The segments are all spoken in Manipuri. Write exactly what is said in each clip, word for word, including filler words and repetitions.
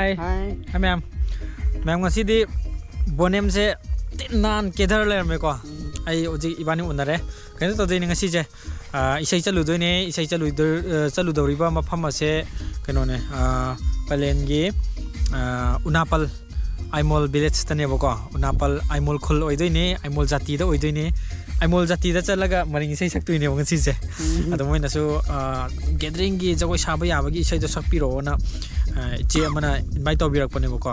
Hi. Hi, ꯃꯌꯥꯝ꯫ ꯃꯌꯥꯝ, ꯉꯁꯤꯗꯤ ꯕꯣꯅꯦꯝꯁꯦ ꯊꯤ ꯅꯥꯟ ꯀꯦꯗꯔ ꯂꯩꯔꯝꯃꯦꯀꯣ꯫ ꯑꯩ ꯍꯧꯖꯤꯛ ꯏꯕꯥꯅꯤ ꯎꯅꯔꯦ꯫ ꯀꯩꯅꯣ ꯇꯧꯗꯣꯏꯅꯦ ꯉꯁꯤꯁꯦ, ꯑ, ꯏꯁꯩ ꯆꯠꯂꯨꯗꯣꯏꯅꯦ꯫ ꯏꯁꯩ ꯆꯠꯂꯨꯗꯣꯏ-, ꯑ, ꯆꯠꯂꯨꯗꯧꯔꯤꯕ ꯃꯐꯝ ꯑꯁꯦ ꯀꯩꯅꯣꯅꯦ, ꯑ, ꯄꯂꯦꯟꯒꯤ, ꯑ, ꯎꯅꯥꯄꯜ ꯑꯥꯏꯃꯣꯜ ꯚꯤꯂꯦꯖꯇꯅꯦꯕꯀꯣ꯫ ꯎꯅꯥꯄꯜ ꯑꯥꯏꯃꯣꯜ ꯈꯨꯜ ꯑꯣꯏꯗꯣꯏꯅꯦ, ꯑꯥꯏꯃꯣꯜ ꯖꯥꯇꯤꯗ ꯑꯣꯏꯗꯣꯏꯅꯦ꯫ ꯑꯥꯏꯃꯣꯜ ꯖꯥꯇꯤꯗ ꯆꯠꯂꯒ ꯃꯔꯤꯡ ꯏꯁꯩ ꯁꯛꯇꯣꯏꯅꯦꯕ ꯉꯁꯤꯁꯦ꯫ ꯑꯗꯣ ꯃꯣꯏꯅꯁꯨ, ꯑ, ꯒꯦꯗꯔꯤꯡꯒꯤ ꯖꯒꯣꯏ ꯁꯥꯕ ꯌꯥꯕꯒꯤ ꯏꯁꯩꯗꯣ ꯁꯛꯄꯤꯔꯛꯑꯣꯅ, ꯑ, ꯏꯆꯦ ꯑꯃꯅ ꯏꯟꯚꯥꯏꯠ ꯇꯧꯕꯤꯔꯛꯄꯅꯦꯕꯀꯣ꯫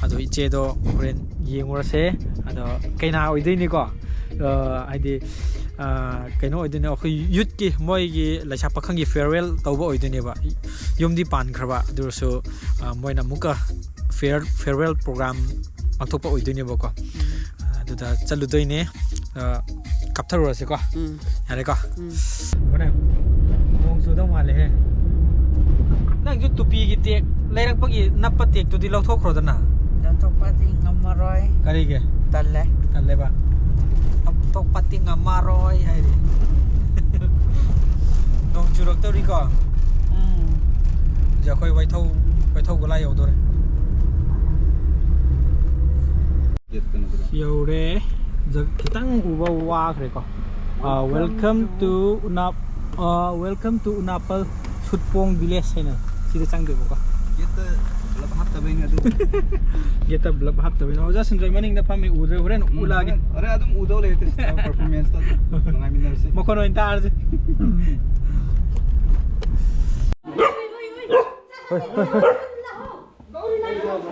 ꯑꯗꯣ ꯏꯆꯦꯗꯣ ꯍꯣꯔꯦꯟ ꯌꯦꯡꯉꯨꯔꯁꯦ꯫ ꯑꯗꯣ ꯀꯩꯅꯥ ꯑꯣꯏꯗꯣꯏꯅꯤꯀꯣ꯫ ꯑ, ꯍꯥꯏꯗꯤ, ꯑ, ꯀꯩꯅꯣ ꯑꯣꯏꯗꯣꯏꯅꯦ, ꯑꯩꯈꯣꯏ ꯌꯨꯠꯀꯤ, ꯃꯣꯏꯒꯤ ꯂꯩꯁꯥ ꯄꯥꯈꯪꯒꯤ ꯐꯤꯌꯔꯋꯦꯜ ꯇꯧꯕ ꯑꯣꯏꯗꯣꯏꯅꯦꯕ꯫ ꯌꯨꯝꯗꯤ ꯄꯥꯟꯈ꯭ꯔꯕ, ꯑꯗꯨ ꯑꯣꯏꯔꯁꯨ, ꯑ, ꯃꯣꯏꯅ ꯑꯃꯨꯛꯀ ꯐꯤꯌꯔ-, ꯐꯤꯌꯔꯋꯦꯜ ꯄ꯭ꯔꯣꯒ꯭ꯔꯥꯝ ꯄꯥꯡꯊꯣꯛꯄ ꯑꯣꯏꯗꯣꯏꯅꯦꯕꯀꯣ꯫ ꯑ, ꯑꯗꯨꯗ ꯆꯠꯂꯨꯗꯣꯏꯅꯦ꯫ ꯑ, ꯀꯥꯞꯊꯔꯨꯔꯁꯤꯀꯣ꯫ ꯎꯝ꯫ ꯌꯥꯔꯦꯀꯣ? ꯎꯝ꯫ ꯍꯣꯔꯦꯟ ꯅꯣꯡ ꯆꯨꯗꯧ ꯃꯥꯜꯂꯦꯍꯦ꯫ ꯅꯪꯁꯨ ꯇꯨꯄꯤꯒꯤ ꯇꯦꯛ ꯂꯩꯔꯛꯄꯒꯤ ꯅꯞꯄ ꯇꯦꯛꯇꯨꯗꯤ ꯂꯧꯊꯣꯛꯈ꯭ꯔꯣꯗꯅ꯫ ꯂꯧꯊꯣꯛꯄꯗꯤ ꯉꯝꯃꯔꯣꯏ꯫ ꯀꯔꯤꯒꯤ? ꯇꯜꯂꯦ꯫ ꯇꯜꯂꯦꯕ? ꯂꯧꯊꯣꯛꯄꯗꯤ ꯉꯝꯃꯔꯣꯏ ꯍꯥꯏꯔꯤ꯫ ꯅꯣꯡ ꯆꯨꯔꯛꯇꯧꯔꯤꯀꯣ? ꯎꯝ꯫ ꯍꯧꯖꯤꯛ ꯑꯩꯈꯣꯏ ꯋꯥꯏꯊꯧ, ꯋꯥꯏꯊꯧ ꯒꯣꯂꯥꯏ ꯌꯧꯗꯣꯔꯦ꯫ ꯌꯧꯔꯦ꯫ ꯖ-, ꯈꯤꯇꯪ ꯎꯕ ꯋꯥꯈ꯭ꯔꯦꯀꯣ꯫ ꯑ, welcome to ꯎꯅꯥꯞ-, ꯑ, welcome to ꯎꯅꯥꯄꯜ ꯁꯨꯠꯄꯣꯡ village ꯍꯥꯏꯅ ꯁꯤꯗ ꯆꯪꯗꯣꯏꯕꯀꯣ꯫ ꯒꯦꯠꯇ ꯕ꯭ꯂꯞ ꯍꯥꯞꯇꯕꯩꯅꯦ ꯑꯗꯨ꯫ ꯒꯦꯠꯇ ꯕ꯭ꯂꯞ ꯍꯥꯞꯇꯕꯩꯅꯦ꯫ ꯑꯣꯖꯥ ꯁꯟꯖꯣꯏ ꯃꯅꯤꯡꯗ ꯐꯝꯃꯤ, ꯎꯗ꯭ꯔꯦ, ꯍꯣꯔꯦꯟ ꯎꯝ, ꯎꯠꯂꯛꯑꯒꯦ꯫ ꯍꯣꯔꯦꯟ, ꯍꯣꯔꯦꯟ ꯑꯗꯨꯝ ꯎꯗꯧ ꯂꯩꯔꯦ, ꯁꯤꯁꯇꯔ performance ꯇꯣ ꯑꯗꯨꯝ ꯅꯨꯡꯉꯥꯏꯃꯤꯟꯅꯔꯁꯤ꯫ ꯃꯈꯣꯟ ꯑꯣꯏꯅ ꯇꯥꯔꯁꯤ꯫ ꯍꯣꯏ, ꯍꯣꯏ, ꯍꯣꯏ꯫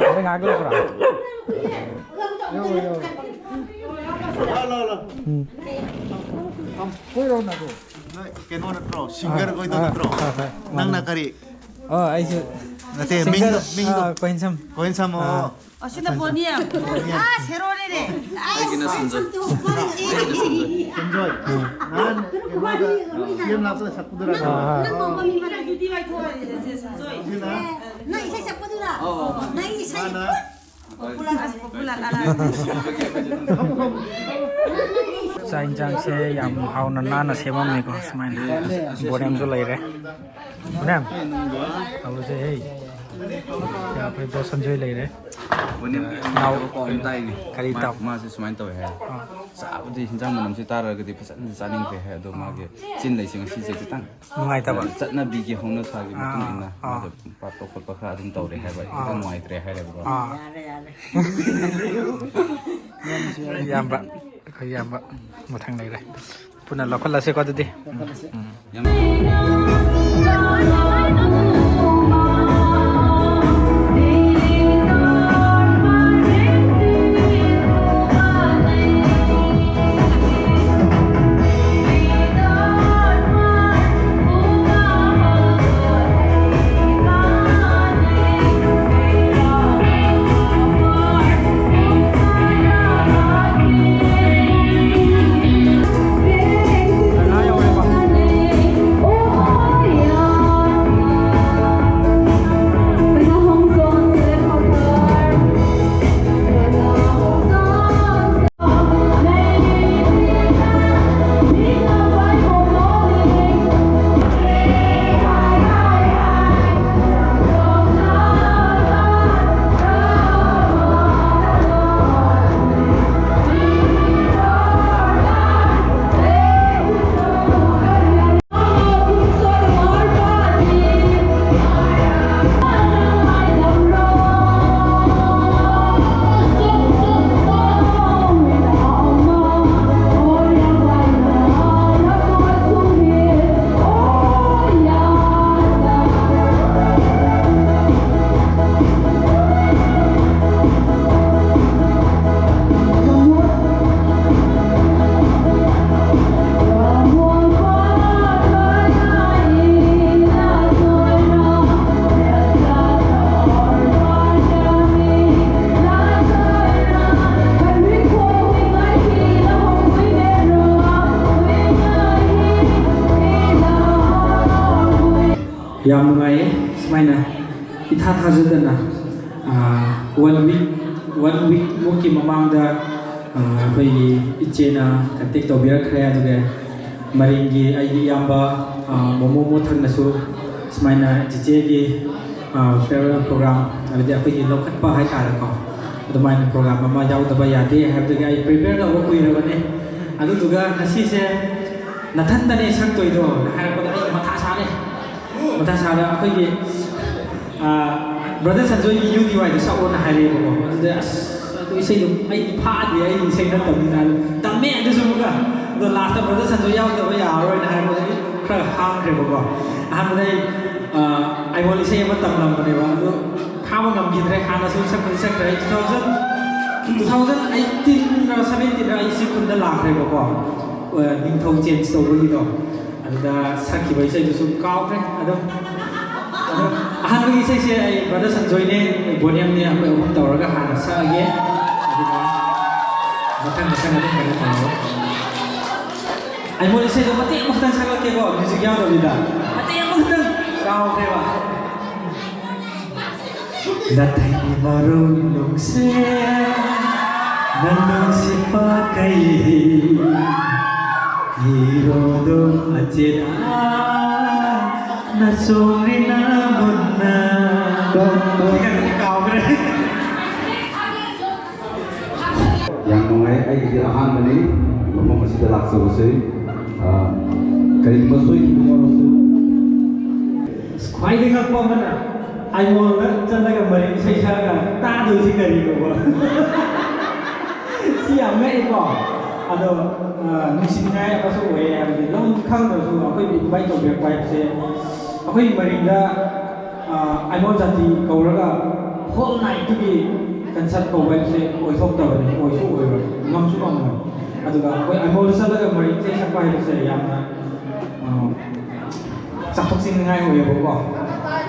ꯍꯣꯔꯦꯟ ꯉꯥꯏꯍꯥꯛ ꯂꯩꯔꯛꯄ꯭ꯔꯥ? ꯎꯝ꯫ ꯅꯣꯏ ꯀꯩꯅꯣ ꯅꯠꯇ꯭ꯔꯣ? ꯁꯤꯡꯒꯔ ꯈꯣꯏꯗꯣ ꯑꯥ, ꯅꯠꯇ꯭ꯔꯣ? ꯑꯥ, ꯍꯣꯏ, ꯍꯣꯏ꯫ ꯅꯪꯅ ꯃꯥꯅꯦ꯫ ꯀꯔꯤ? ꯑꯣ, ꯑꯩꯁꯨ ꯅꯠꯇꯦ, ꯁꯤꯡꯒꯔ, ꯃꯤꯡꯗꯣ, ꯃꯤꯡꯗꯣ꯫ ꯑꯥ, ꯀꯣꯍꯦꯟꯁꯝ꯫ ꯀꯣꯍꯦꯟꯁꯝ, ꯑꯣ꯫ ꯑꯥ꯫ ꯑꯁꯤꯅ ꯕꯣꯅꯤꯌꯝ꯫ ꯕꯣꯅꯤꯌꯝ꯫ ꯑꯥ, ꯁꯦꯔꯣꯅꯦꯅꯦ꯫ ꯑꯩꯒꯤꯅ ꯁꯟꯖꯣꯏ꯫ ꯁꯦꯟꯖꯣꯏ꯫ ꯅꯍꯥꯟ ꯀꯩꯅꯣꯗ ꯁꯤ ꯑꯦꯝ ꯂꯥꯛꯄꯗ ꯁꯛꯄꯗꯨꯔꯥ? ꯑꯥ, ꯑꯥ꯫ ꯅꯪ ꯀꯧꯕ ꯃꯤ ꯃꯔꯛ ꯑꯗꯨꯗꯤ ꯋꯥꯏꯊꯣꯛꯑꯣ꯫ ꯁꯦꯟꯖꯣꯏ꯫ ꯁꯤꯅ ꯅꯪ ꯏꯁꯩ ꯁꯛꯄꯗꯨꯔꯥ? ꯑꯧ, ꯑꯧ, ꯑꯧ꯫ ꯅꯪ ꯏꯁꯩ ꯃꯥꯅ ꯄꯣꯄꯨꯂꯔ, ꯄꯣꯄꯨꯂꯔ ꯑꯂꯥ꯫ ꯆꯥꯛ ꯏꯟꯁꯥꯡꯁꯦ ꯌꯥꯝ ꯍꯥꯎꯅ ꯅꯥꯟꯅ ꯁꯦꯝꯃꯝꯃꯦꯀꯣ, ꯁꯨꯃꯥꯏꯅ꯫ ꯕꯣꯔꯦꯝꯁꯨ ꯂꯩꯔꯦ꯫ ꯕꯣꯔꯦꯝ, ꯍꯧꯔꯁꯦ, ꯍꯦ꯫ ꯑꯩꯈꯣꯏ ꯕꯣꯁ ꯁꯟꯖꯣꯏ ꯂꯩꯔꯦ꯫ ꯋꯥꯅꯦꯝ ꯅꯥꯎ꯫ ꯄꯥꯎ ꯑꯃ ꯇꯥꯏꯅꯦ꯫ ꯀꯔꯤ ꯃꯥ-, ꯇꯥꯎ? ꯃꯥꯁꯦ ꯁꯨꯃꯥꯏꯅ ꯇꯧꯋꯦ ꯍꯥꯏ꯫ ꯑꯥ꯫ ꯆꯥꯕꯗꯤ ꯍꯤꯟꯖꯥꯡ ꯃꯅꯝꯁꯦ ꯇꯥꯔꯒꯗꯤ ꯐꯖꯅ ꯆꯥꯅꯤꯡꯗ꯭ꯔꯦ ꯍꯥꯏ, ꯑꯗꯣ ꯑꯥ꯫ ꯃꯥꯒꯤ ꯆꯤꯟ ꯂꯩꯁꯦ ꯉꯁꯤꯁꯦ ꯈꯤꯇꯪ ꯅꯨꯡꯉꯥꯏꯇꯕ? ꯆꯠꯅꯕꯤꯒꯤ ꯍꯧꯅꯁꯥꯒꯤ ꯃꯇꯨꯡ ꯑꯥ, ꯏꯟꯅ ꯑꯥ꯫ ꯃꯥꯁꯦ ꯄꯥꯠꯄ ꯈꯣꯠꯄ ꯈꯔ ꯑꯗꯨꯝ ꯇꯧꯔꯦ ꯍꯥꯏꯕ, ꯑꯥ꯫ ꯈꯤꯇꯪ ꯅꯨꯡꯉꯥꯏꯇ꯭ꯔꯦ ꯍꯥꯏꯔꯦꯕꯀꯣ꯫ ꯑꯥ꯫ ꯌꯥꯔꯦ, ꯌꯥꯔꯦ꯫ ꯏꯌꯥꯝꯕ, ꯑꯩꯈꯣꯏ ꯏꯌꯥꯝꯕ ꯃꯊꯪ ꯂꯩꯔꯦ꯫ ꯄꯨꯟꯅ ꯂꯧꯈꯠꯂꯁꯤꯀꯣ ꯑꯗꯨꯗꯤ꯫ ꯂꯧꯈꯠꯂꯁꯤ꯫ ꯎꯝ꯫ ꯌꯥꯝ ꯌꯥꯝ ꯅꯨꯡꯉꯥꯏꯌꯦ꯫ ꯁꯨꯃꯥꯏꯅ ꯏꯊꯥ ꯊꯥꯖꯗꯅ, ꯑꯥ, one week, one week ꯃꯨꯛꯀꯤ ꯃꯃꯥꯡꯗ, ꯑꯥ, ꯑꯩꯈꯣꯏꯒꯤ ꯏꯆꯦꯅ contact ꯇꯧꯕꯤꯔꯛꯈ꯭ꯔꯦ꯫ ꯑꯗꯨꯒ ꯃꯔꯤꯡꯒꯤ ꯑꯩꯒꯤ ꯏꯌꯥꯝꯕ, ꯑꯥ, ꯃꯣꯃꯣ ꯃꯣꯊꯛꯅꯁꯨ ꯁꯨꯃꯥꯏꯅ ꯆꯤꯆꯦꯒꯤ, ꯐꯤꯌꯔꯋꯦꯜ ꯄ꯭ꯔꯣꯒ꯭ꯔꯥꯝ, ꯍꯥꯏꯕꯗꯤ ꯑꯩꯈꯣꯏꯒꯤ ꯂꯧꯈꯠꯄ ꯍꯥꯏꯇꯥꯔꯦꯀꯣ, ꯑꯗꯨꯃꯥꯏꯅ ꯄ꯭ꯔꯣꯒ꯭ꯔꯥꯝ ꯑꯃ ꯌꯥꯎꯗꯕ ꯌꯥꯗꯦ ꯍꯥꯏꯕꯗꯒꯤ ꯑꯩ ꯄ꯭ꯔꯤꯄꯦꯌꯔ ꯇꯧꯕ ꯀꯨꯏꯔꯕꯅꯤ꯫ ꯑꯗꯨꯗꯨꯒ ꯉꯁꯤꯁꯦ ꯅꯊꯟꯗꯅꯦ ꯁꯛꯇꯣꯏꯗꯣ ꯍꯥꯏꯔꯛꯄꯗ ꯑꯩ ꯃꯊꯥ ꯁꯥꯔꯦ꯫ ꯃꯊꯥ ꯁꯥꯔꯦ꯫ ꯑꯩꯈꯣꯏꯒꯤ ꯕ꯭ꯔꯗꯔ ꯁꯟꯖꯣꯏꯒꯤ ꯌꯨ ꯗꯤ ꯋꯥꯏꯗ ꯁꯛꯑꯣꯅ ꯍꯥꯏꯔꯛꯑꯦꯕꯀꯣ꯫ ꯑꯗꯨꯗ ꯑꯁ ꯑꯗꯨ ꯏꯁꯩꯗꯣ ꯑꯩꯗꯤ ꯐꯥꯗꯦ, ꯑꯩ ꯏꯁꯩ ꯅꯠꯇꯕꯅꯤꯅ ꯑꯗꯨ ꯇꯝꯃꯦ꯫ ꯑꯗꯨꯁꯨ ꯑꯃꯨꯛꯀ ꯑꯗꯣ ꯂꯥꯁꯇ ꯕ꯭ꯔꯗꯔ ꯁꯟꯖꯣꯏ ꯌꯥꯎꯗꯕ ꯌꯥꯔꯔꯣꯏꯅ ꯍꯥꯏꯔꯛꯄꯗꯒꯤ ꯈꯔ ꯍꯥꯡꯈ꯭ꯔꯦꯕꯀꯣ꯫ ꯑꯍꯥꯟꯕꯗ ꯑꯩ ꯑꯩꯉꯣꯟꯗ ꯏꯁꯩ ꯑꯃ ꯇꯝꯂꯝꯕꯅꯦꯕ, ꯑꯗꯨ ꯐꯥꯕ ꯉꯝꯈꯤꯗ꯭ꯔꯦ꯫ ꯍꯥꯟꯅꯁꯨ ꯁꯛꯄꯗꯤ ꯁꯛꯈ꯭ꯔꯦ꯫ ꯇꯨ ꯊꯥꯎꯖꯟ ꯇꯨ ꯊꯥꯎꯖꯟ ꯑꯩꯠꯇꯤꯟꯔ ꯁꯕꯦꯟꯇꯤꯟꯔ ꯑꯩ ꯁꯤ ꯈꯨꯟꯗ ꯂꯥꯛꯈ꯭ꯔꯦꯕꯀꯣ꯫ ꯅꯤꯡꯊꯧ ꯆꯦꯟꯖ ꯇꯧꯕꯒꯤꯗꯣ, ꯑꯗꯨꯗ ꯁꯛꯈꯤꯕ ꯏꯁꯩꯗꯨꯁꯨ ꯀꯥꯎꯈ꯭ꯔꯦ꯫ ꯑꯗꯨꯝ ꯑꯗꯣ ꯑꯍꯥꯟꯕꯒꯤ ꯏꯁꯩꯁꯦ ꯑꯩ ꯕ꯭ꯔꯗꯔ ꯁꯟꯖꯣꯏꯅꯦ, ꯕꯣꯅꯤꯌꯝꯅꯦ, ꯑꯩꯈꯣꯏ ꯑꯍꯨꯝ ꯇꯧꯔꯒ ꯍꯥꯟꯅ ꯁꯛꯑꯒꯦ꯫ ꯑꯗꯨꯒ ꯃꯊꯪ ꯃꯊꯪ ꯑꯗꯨꯝ ꯀꯩꯅꯣ ꯇꯧꯔꯣ꯫ ꯑꯩꯉꯣꯟꯗ ꯏꯁꯩꯗꯣ ꯃꯇꯦꯛ ꯑꯃꯈꯛꯇꯪ ꯁꯛꯂꯛꯀꯦꯀꯣ, ꯃ꯭ꯌꯨꯖꯤꯛ ꯌꯥꯎꯗꯕꯤꯗ꯫ ꯃꯇꯦꯛ ꯑꯃꯈꯛꯇꯪ ꯀꯥꯎꯈ꯭ꯔꯦꯕ꯫ ꯅꯊꯩꯅꯤ ꯃꯔꯨ ꯅꯨꯡꯁꯦ, ꯅꯪ ꯅꯨꯡꯁꯤꯕ ꯀꯩ, ꯏꯔꯣꯗꯣ ꯑꯆꯦꯔꯥ, ꯅꯆꯣꯔꯤꯅ ꯃꯨꯟꯅ꯫ ꯀꯥꯎꯈ꯭ꯔꯦ꯫ ꯌꯥꯝ ꯅꯨꯡꯉꯥꯏ, ꯑꯩꯒꯤꯗꯤ ꯑꯍꯥꯟꯕꯅꯤ ꯃꯐꯝ ꯑꯁꯤꯗ ꯂꯥꯛꯆꯕꯁꯦ꯫ ꯑ, ꯀꯔꯤꯒꯨꯝꯕ ꯁꯣꯏꯈꯤꯕ ꯌꯥꯎꯔꯁꯨ꯫ ꯑꯁ, ꯈ꯭ꯋꯥꯏꯗꯒꯤ ꯉꯛꯄ ꯑꯃꯅ, ꯑꯥꯏꯃꯣꯜꯗ ꯆꯠꯂꯒ ꯃꯔꯤꯡ ꯏꯁꯩ ꯁꯛꯑꯒ ꯇꯥꯗꯣꯏꯁꯤ ꯀꯔꯤꯅꯣꯕ? ꯁꯤ ꯌꯥꯝ ꯉꯛꯑꯦꯀꯣ꯫ ꯑꯗꯣ, ꯑ, ꯅꯨꯡꯁꯤꯅꯤꯡꯉꯥꯏ ꯑꯃꯁꯨ ꯑꯣꯏꯌꯦ, ꯍꯥꯏꯕꯗꯤ ꯂꯣꯟ ꯈꯪꯗ꯭ꯔꯁꯨ ꯑꯩꯈꯣꯏꯕꯨ ꯏꯟꯚꯥꯏꯠ ꯇꯧꯕꯤꯔꯛꯄ ꯍꯥꯏꯕꯁꯦ, ꯑꯩꯈꯣꯏꯒꯤ ꯃꯔꯤꯡꯗ ꯑꯥ, ꯑꯥꯏꯃꯣꯜ ꯖꯥꯇꯤ ꯀꯧꯔꯒ ꯍꯣꯜ ꯅꯥꯏꯠꯇꯨꯒꯤ ꯀꯟꯁꯔꯠ ꯀꯧꯕ ꯍꯥꯏꯕꯁꯦ ꯑꯣꯏꯊꯣꯛꯇꯕꯅꯤ, ꯑꯣꯏꯁꯨ ꯑꯣꯏꯔꯣꯏ, ꯉꯝꯁꯨ ꯉꯝꯃꯣꯏ꯫ ꯑꯗꯨꯒ ꯑꯩꯈꯣꯏ ꯑꯥꯏꯃꯣꯜꯗ ꯆꯠꯂꯒ ꯃꯔꯤꯡ ꯏꯁꯩ ꯁꯛꯄ ꯍꯥꯏꯕꯁꯦ ꯌꯥꯝꯅ, ꯑꯥ, ꯆꯥꯎꯊꯣꯛꯆꯅꯤꯡꯉꯥꯏ ꯑꯣꯏꯌꯦꯕꯀꯣ꯫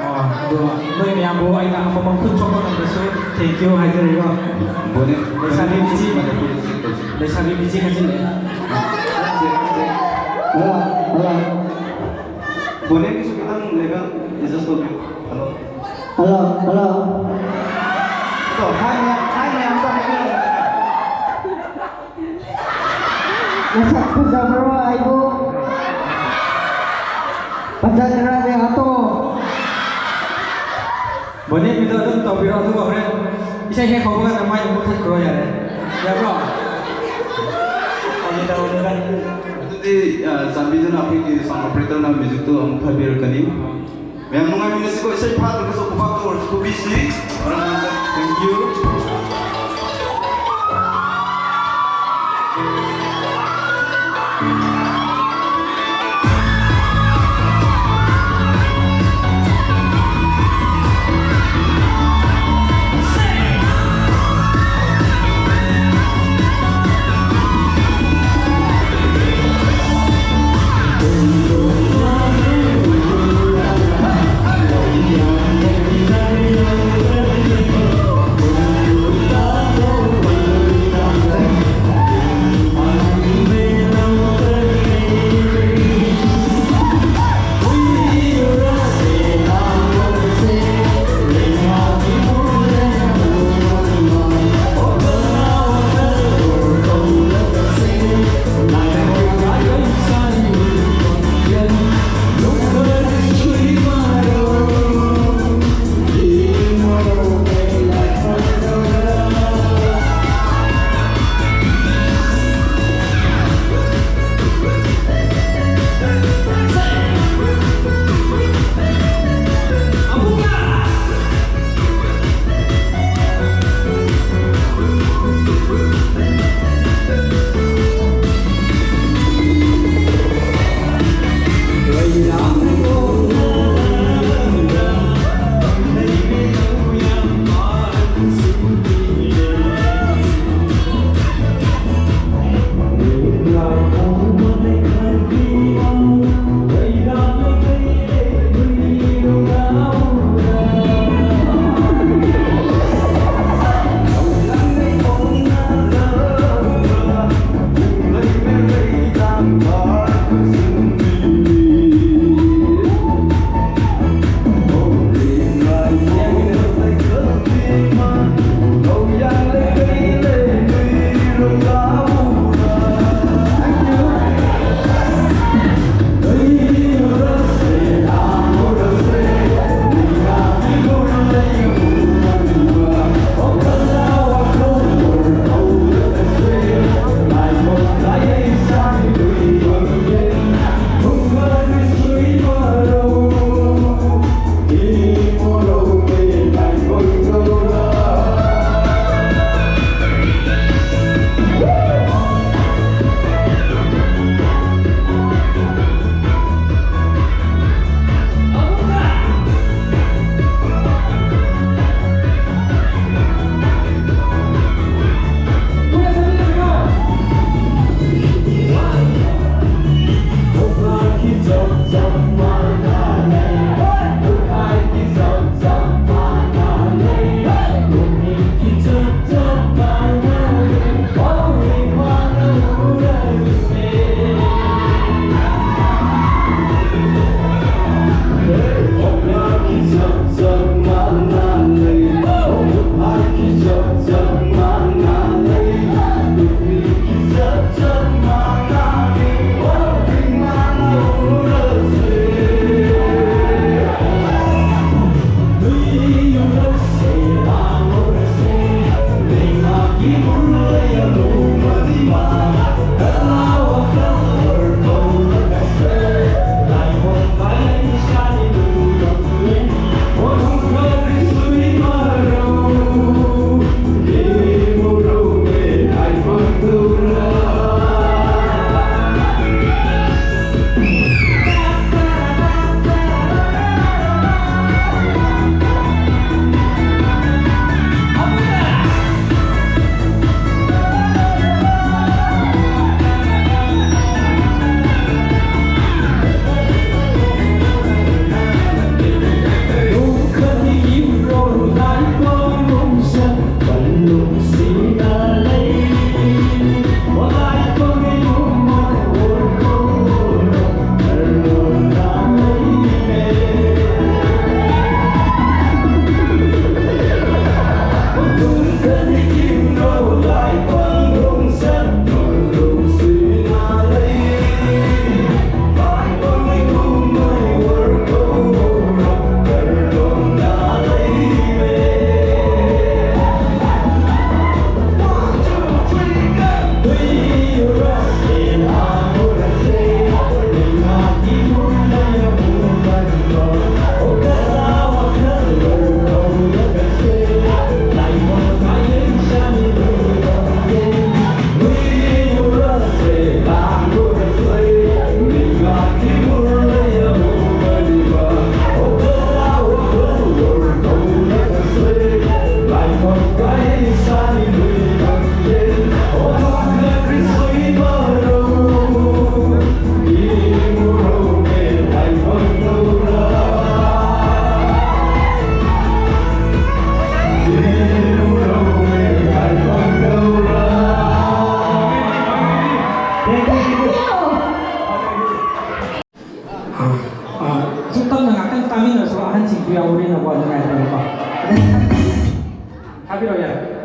ꯑꯥ, ꯑꯗꯣ ꯅꯣꯏ ꯃꯌꯥꯝꯕꯨ ꯑꯩꯅ ꯑꯃꯃꯝ ꯈꯨꯠ ꯁꯣꯛꯄ ꯉꯝꯗ꯭ꯔꯁꯨ thank you ꯍꯥꯏꯖꯔꯤꯀꯣ꯫ ꯕꯣꯅꯦ, ꯂꯩꯁꯥꯕꯤ ꯃꯤꯆꯤ, ꯂꯩꯁꯥꯕꯤ ꯃꯤꯆꯤ ꯈꯟꯖꯤꯜꯂꯛꯑꯦ꯫ Hello, hello. ꯕꯣꯅꯦꯒꯤꯁꯨ ꯈꯤꯇꯪ ꯂꯦꯚꯦꯜ ꯑꯦꯗꯖꯁ ꯇꯧꯕꯤꯌꯨ꯫ ꯍꯜꯂꯣ꯫ Hello, hello. ꯑꯗꯣ, ꯍꯥꯏ ꯃꯌꯥꯝ, ꯍꯥꯏ ꯃꯌꯥꯝꯗꯣ ꯍꯥꯏꯕꯤꯔꯝꯃꯣ꯫ ꯃꯁꯛ ꯐꯖꯕ꯭ꯔꯣ ꯑꯩꯕꯨ? ꯐꯖꯗ꯭ꯔꯗꯤ ꯑꯇꯣ꯫ ꯏꯁꯩ ꯍꯦꯛ ꯍꯧꯕꯒ ꯃꯩ ꯑꯃꯨꯛ ꯊꯠꯈ꯭ꯔꯣ, ꯌꯥꯔꯦ꯫ ꯌꯥꯕ꯭ꯔꯣ? ꯐꯥꯒꯤ ꯇꯧꯕꯅꯤꯗ꯫ ꯑꯗꯨꯗꯤ, ꯑ, ꯆꯥꯟꯕꯤꯗꯨꯅ ꯑꯩꯈꯣꯏꯒꯤ sound operator ꯅ music ꯇꯨ ꯑꯃꯨꯛ ꯊꯥꯕꯤꯔꯛꯀꯅꯤ꯫ ꯃꯌꯥꯝ ꯅꯨꯡꯉꯥꯏꯃꯤꯟꯅꯁꯤꯀꯣ, ꯏꯁꯩ ꯐꯥꯗ꯭ꯔꯒꯁꯨ ꯈꯨꯕꯥꯛꯇ ꯑꯣꯏꯔꯁꯨ ꯈꯨꯕꯤꯁꯤ꯫ Thank you꯫ ꯌꯥꯎꯕꯅꯤꯅꯀꯣ, ꯅꯨꯡꯉꯥꯏꯇꯅꯀꯣ꯫ ꯊꯥꯕꯤꯔꯛꯑꯣ ꯌꯥꯔꯦ꯫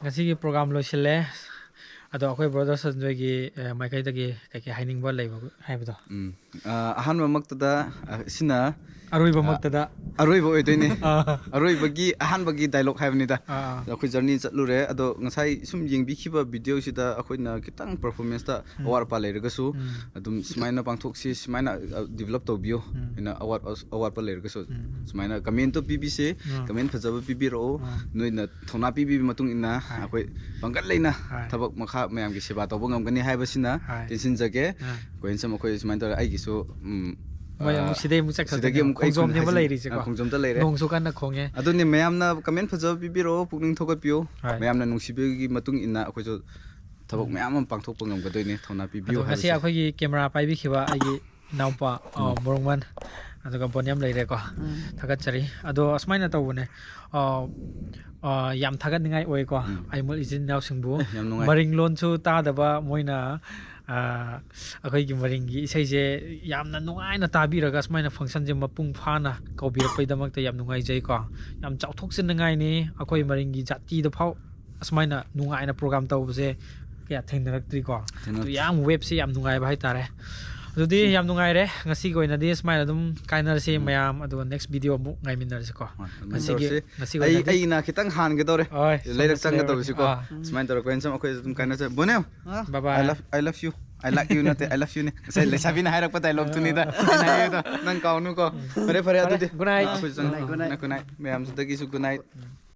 ꯉꯁꯤꯒꯤ ꯄ꯭ꯔꯣꯒ꯭ꯔꯥꯝ ꯂꯣꯏꯁꯤꯜꯂꯦ꯫ ꯑꯗꯣ ꯑꯩꯈꯣꯏ ꯕ꯭ꯔꯣꯗꯔ ꯁꯟꯖꯣꯏꯒꯤ ꯑ, ꯃꯥꯏꯀꯩꯗꯒꯤ ꯀꯩꯀꯩ ꯍꯥꯏꯅꯤꯡꯕ ꯂꯩꯕ ꯍꯥꯏꯕꯗꯣ? ꯎꯝ꯫ ꯑ, ꯑꯍꯥꯟꯕꯃꯛꯇꯗ ꯑ, ꯁꯤꯅ ꯑꯔꯣꯏꯕꯃꯛꯇꯗ ꯑꯔꯣꯏꯕ ꯑꯣꯏꯗꯣꯏꯅꯦ꯫ ꯑꯥ, ꯑꯔꯣꯏꯕꯒꯤ ꯑꯍꯥꯟꯕꯒꯤ ꯗꯥꯏꯂꯣꯛ ꯍꯥꯏꯕꯅꯤꯗ꯫ ꯑꯥ, ꯑꯩꯈꯣꯏ ꯖꯔꯅꯤ ꯆꯠꯂꯨꯔꯦ꯫ ꯑꯗꯣ ꯉꯁꯥꯏ ꯁꯨꯝ ꯌꯦꯡꯕꯤꯈꯤꯕ ꯚꯤꯗꯤꯑꯣꯁꯤꯗ ꯑꯩꯈꯣꯏꯅ ꯈꯤꯇꯪ ꯄꯔꯐꯣꯔꯃꯦꯟꯁꯇ ꯎꯝ꯫ ꯑꯋꯥꯠ ꯑꯄꯥ ꯂꯩꯔꯒꯁꯨ ꯎꯝ, ꯑꯗꯨꯝ ꯁꯨꯃꯥꯏꯅ ꯄꯥꯡꯊꯣꯛꯁꯤ, ꯁꯨꯃꯥꯏꯅ ꯗꯤꯕꯂꯞ ꯇꯧꯕꯤꯌꯨ ꯎꯝ, ꯍꯥꯏꯅ ꯑꯋꯥꯠ ꯑꯋꯥꯠꯄ ꯂꯩꯔꯒꯁꯨ ꯎꯝ, ꯁꯨꯃꯥꯏꯅ ꯀꯃꯦꯟꯇꯣ ꯄꯤꯕꯤꯁꯦ꯫ ꯎꯝ, ꯀꯃꯦꯟ ꯐꯖꯕ ꯄꯤꯕꯤꯔꯛꯑꯣ꯫ ꯎꯝ, ꯅꯣꯏꯅ ꯊꯧꯅꯥ ꯄꯤꯕꯤꯕꯒꯤ ꯃꯇꯨꯡ ꯏꯟꯅ ꯍꯣꯏ꯫ ꯑꯩꯈꯣꯏ ꯄꯥꯡꯒꯜ ꯂꯩꯅ ꯍꯣꯏ꯫ ꯊꯕꯛ ꯃꯈꯥ ꯃꯌꯥꯝꯒꯤ ꯁꯦꯕꯥ ꯇꯧꯕ ꯉꯝꯒꯅꯤ ꯍꯥꯏꯕꯁꯤꯅ ꯍꯣꯏ꯫ ꯇꯦꯟꯁꯤꯟꯖꯒꯦ꯫ ꯑꯥ꯫ ꯀꯣꯏꯟꯁꯝ ꯑꯩꯈꯣꯏ ꯁꯨꯃꯥꯏꯅ ꯇꯧꯔꯦ꯫ ꯑꯩꯒꯤꯁꯨ ꯎꯝ, ꯃꯣꯏ ꯑꯃꯨꯛ ꯑ, ꯁꯤꯗꯩ ꯑꯃꯨꯛ ꯆꯠꯈ꯭ꯔꯗꯣꯏꯅꯦ꯫ ꯁꯤꯗꯒꯤ ꯑꯃꯨꯛ ꯑꯩ ꯈꯣꯡꯖꯣꯝꯅꯦꯕ ꯈꯨꯟ- ꯂꯩꯔꯤꯁꯦꯀꯣ꯫ ꯑ, ꯈꯣꯡꯖꯣꯝꯗ ꯂꯩꯔꯦ꯫ ꯅꯣꯡꯁꯨ ꯀꯟꯅ ꯈꯣꯡꯉꯦ꯫ ꯑꯗꯨꯅꯤ, ꯃꯌꯥꯝꯅ ꯀꯃꯦꯟ ꯐꯖꯕ ꯄꯤꯕꯤꯔꯛꯑꯣ, ꯄꯨꯛꯅꯤꯡ ꯊꯧꯒꯠꯄꯤꯌꯣ꯫ ꯍꯣꯏ꯫ ꯃꯌꯥꯝꯅ ꯅꯨꯡꯁꯤꯕꯤꯕꯒꯤ ꯃꯇꯨꯡ ꯏꯟꯅ ꯑꯩꯈꯣꯏꯁꯨ ꯊꯕꯛ ꯃꯌꯥꯝ ꯑꯃ ꯄꯥꯡꯊꯣꯛꯄ ꯉꯝꯒꯗꯣꯏꯅꯦ꯫ ꯊꯧꯅꯥ ꯄꯤꯕꯤꯌꯨ ꯑꯗꯣ ꯉꯁꯤ ꯍꯥꯏꯕꯁꯦ꯫ ꯑꯩꯈꯣꯏꯒꯤ ꯀꯦꯃꯦꯔꯥ ꯄꯥꯏꯕꯤꯈꯤꯕ ꯑꯩꯒꯤ ꯏꯅꯥꯎꯄꯥ ꯑ, ꯃꯣꯔꯣꯡꯃꯟ, ꯑꯗꯨꯒ ꯕꯣꯅꯤꯌꯝ ꯂꯩꯔꯦꯀꯣ꯫ ꯊꯥꯒꯠꯆꯔꯤ꯫ ꯑꯗꯣ ꯑꯁꯨꯃꯥꯏꯅ ꯇꯧꯕꯅꯦ꯫ ꯑ, ꯑ, ꯌꯥꯝ ꯊꯥꯒꯠꯅꯤꯡꯉꯥꯏ ꯑꯣꯏꯀꯣ꯫ ꯎꯝ꯫ ꯑꯩꯃꯣꯜ ꯏꯆꯤꯟ ꯏꯅꯥꯎꯁꯤꯡꯕꯨ ꯑꯦ, ꯌꯥꯝ ꯅꯨꯡꯉꯥꯏ꯫ ꯃꯔꯤꯡ ꯂꯣꯟꯁꯨ ꯇꯥꯗꯕ ꯃꯣꯏꯅ, ꯑ, ꯑꯩꯈꯣꯏꯒꯤ ꯃꯔꯤꯡꯒꯤ ꯏꯁꯩꯁꯦ ꯌꯥꯝꯅ ꯅꯨꯡꯉꯥꯏꯅ ꯇꯥꯕꯤꯔꯒ ꯁꯨꯃꯥꯏꯅ ꯐꯪꯁꯟꯁꯦ ꯃꯄꯨꯡ ꯐꯥꯅ ꯀꯧꯕꯤꯔꯛꯄꯒꯤꯗꯃꯛꯇ ꯌꯥꯝ ꯅꯨꯡꯉꯥꯏꯖꯩꯀꯣ꯫ ꯌꯥꯝ ꯆꯥꯎꯊꯣꯛꯆꯅꯤꯡꯉꯥꯏꯅꯤ꯫ ꯑꯩꯈꯣꯏ ꯃꯔꯤꯡꯒꯤ ꯖꯥꯇꯤꯗ ꯐꯥꯎ ꯑꯁꯨꯃꯥꯏꯅ ꯅꯨꯡꯉꯥꯏꯅ ꯄ꯭ꯔꯣꯒ꯭ꯔꯥꯝ ꯇꯧꯕꯁꯦ ꯀꯌꯥ ꯊꯦꯡꯅꯔꯛꯇ꯭ꯔꯤꯀꯣ꯫ ꯊꯦꯡꯅꯔꯛꯇ꯭ꯔꯤ꯫ ꯑꯗꯨ ꯌꯥꯝ ꯋꯦꯞꯁꯦ ꯌꯥꯝ ꯅꯨꯡꯉꯥꯏꯕ ꯍꯥꯏꯇꯥꯔꯦ꯫ ꯑꯗꯨꯗꯤ ꯌꯥꯝ ꯅꯨꯡꯉꯥꯏꯔꯦ꯫ ꯉꯁꯤꯒꯤ ꯑꯣꯏꯅꯗꯤ ꯁꯨꯃꯥꯏꯅ ꯑꯗꯨꯝ ꯀꯥꯏꯅꯔꯁꯤ ꯃꯌꯥꯝ, ꯑꯗꯨꯒ ꯅꯦꯛꯁ ꯚꯤꯗꯤꯑꯣ ꯑꯃꯨꯛ ꯉꯥꯏꯃꯤꯟꯅꯔꯁꯤꯀꯣ꯫ ꯍꯣꯏ, ꯑꯗꯨꯃꯥꯏꯅ ꯉꯁꯤꯒꯤ ꯇꯧꯔꯁꯤ꯫ ꯉꯁꯤꯒꯤ ꯑꯩ ꯑꯣꯏꯅꯗꯤ ꯑꯩꯅ ꯈꯤꯇꯪ ꯍꯥꯟꯒꯗꯧꯔꯦ꯫ ꯍꯣꯏ, ꯂꯩꯔꯛ ꯆꯪꯉꯁꯤ, ꯆꯪꯒꯗꯧꯔꯤꯁꯤꯀꯣ꯫ ꯑꯥ꯫ ꯁꯨꯃꯥꯏꯅ ꯇꯧꯔꯒ ꯀꯣꯏꯟꯁꯝ ꯑꯩꯈꯣꯏ ꯑꯗꯨꯝ ꯀꯥꯏꯅꯁꯦ꯫ ꯕꯣꯅꯦꯝ, Bye bye꯫ I love, I love you꯫ I like you ꯅꯠꯇꯦ, I love you ꯅꯦ꯫ ꯉꯁꯥꯏ ꯂꯩꯁꯥꯕꯤꯅ ꯍꯥꯏꯔꯛꯄ ꯗꯥꯏꯂꯣꯛꯇꯨꯅꯤꯗ ꯑꯩꯅ ꯍꯥꯏꯔꯤꯗꯣ꯫ ꯅꯪ ꯀꯥꯎꯅꯨꯀꯣ꯫ ꯐꯔꯦ, ꯐꯔꯦ, ꯑꯗꯨꯗꯤ Good night꯫ ꯑꯩꯈꯣꯏꯁꯨ ꯆꯪꯉꯦ꯫ Good night, good night꯫ Good night꯫ ꯃꯌꯥꯝꯁꯤꯗꯒꯤꯁꯨ good night꯫